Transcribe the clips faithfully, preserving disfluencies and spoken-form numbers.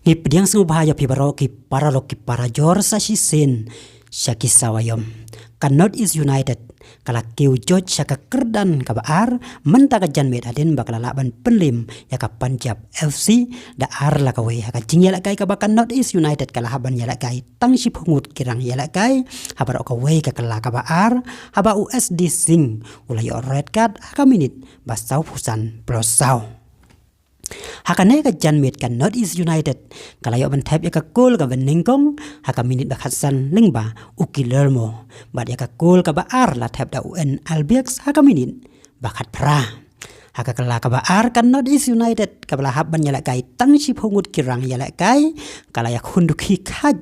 Ki pdiang sngewbha ïa phi baroh ki paralok ki parajor sa shisien sha ki sawaïom. Ka North East United ka la kiew joit sha ka kyrdan kaba ar mynta ka janmiet hadien ba ka la lah ban pynliem ïa ka Punjab F C da ar la kawei ha ka jingïalehkai kaba ka North East United ka la hap ban ïalehkai tang shiphew ngut ki rang ïalehkai ha baroh kawei ka kylla kaba ar, haba u S D Singh u la ïoh red card ha ka minit ba sawphew san plus saw. Ha kane ka janmiet ka North East United ka la ïoh ban thep ïa ka kol kaba nyngkong ha ka minit ba khatsan lyngba u Guillermo, bad ïa ka kol kaba ar la thep da u N Albirex ha ka minit ba khatphra. Ha ka kylla kaba ar ka North East United kaba la hap ban ïalehkai tang shiphew ngut ki rang ïalehkai ka la ïakhun dukhi khait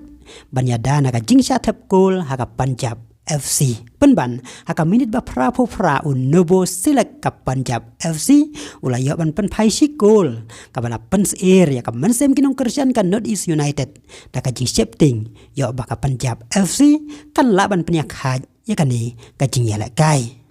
ban ïada na ka jingshah thep kol ha ka Punjab F C. Pynban ha ka minit ba phraphew phra u Nobo Seleck ka Punjab F C u la ïoh ban pynphai shi kol kaba la pynsyier ïa ka mynsiem ki nongkyrshan ka North East United da ka jingsheptieng ïoh ba ka Punjab F C kan lah ban pynïakhait ïa kane ka jingïalehkai.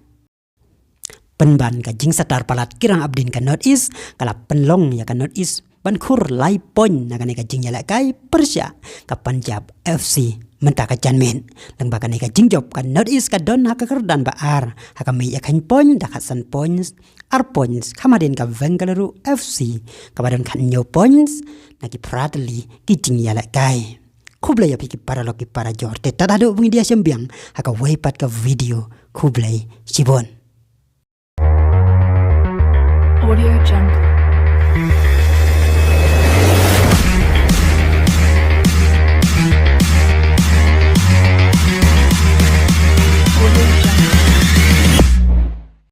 Pynban ka jingsatar palat ki rang apdin ka North East ka la pynlong ïa ka North East ban khur lai point na kane ka jingïalehkai pyrshah ka Punjab F C mynta ka janmiet. Lyngba kane ka jingjop ka North East ka don ha ka kyrdan ba ar ha ka mei ïa kheiñ point da khatsan points, ar points kham hadien ka Bengaluru F C kaba don khathynñiew points na ki phra tylli ki jingïalehkai. Khublei ïa phi ki paralok ki parajor, te tad haduh ba ngin ïa shem biang ha kawei pat ka video. Khublei shibun. Audio Jungle.